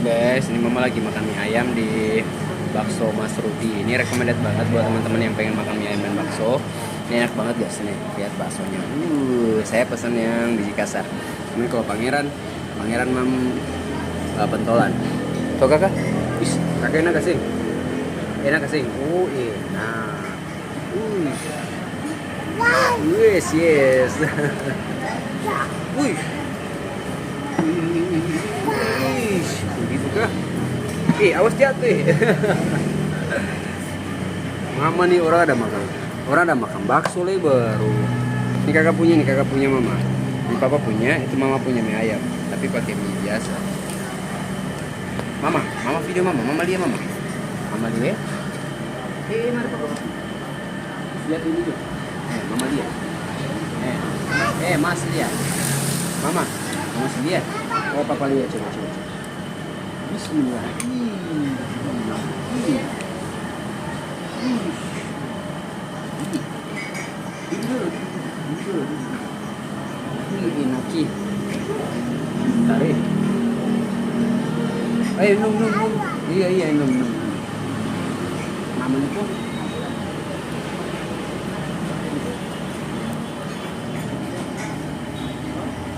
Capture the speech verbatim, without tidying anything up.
Guys, ini mama lagi makan mie ayam di bakso Mas Rudi. Ini recommended banget buat teman-teman yang pengen makan mie ayam dan bakso. Ini enak banget guys, nih lihat baksonya. Uh, saya pesen yang biji kasar. Ini kalau Pangeran, Pangeran mam uh, pentolan. Tuh kakak, is, kakak enak kasih, enak kasih. Oh enak. Wih. Yes, yes. Wih. Wih, begitu kah? Eh, awas jatuh eh. Mama nih orang ada makan, orang ada makan bakso le baru. Ini kakak punya, nih kakak punya mama. Ini papa punya, itu mama punya mie ayam. Tapi pakai mie biasa. Mama, mama video mama, mama lia mama. Mama lia. Eh, eh, mari papa. Lihat ini tuh. Eh, mama lia. Eh, eh, mas lia. Mama, mas lia. Oh, papa lia, coba, coba, coba. Bismillah. Ih, ih, ih. Ih. Ini dulu, ini dulu, ini dulu. Ih, enak, ih. Tarik. Ayo, minum, minum, minum. Iya, iya, minum, minum, minum. Mama itu.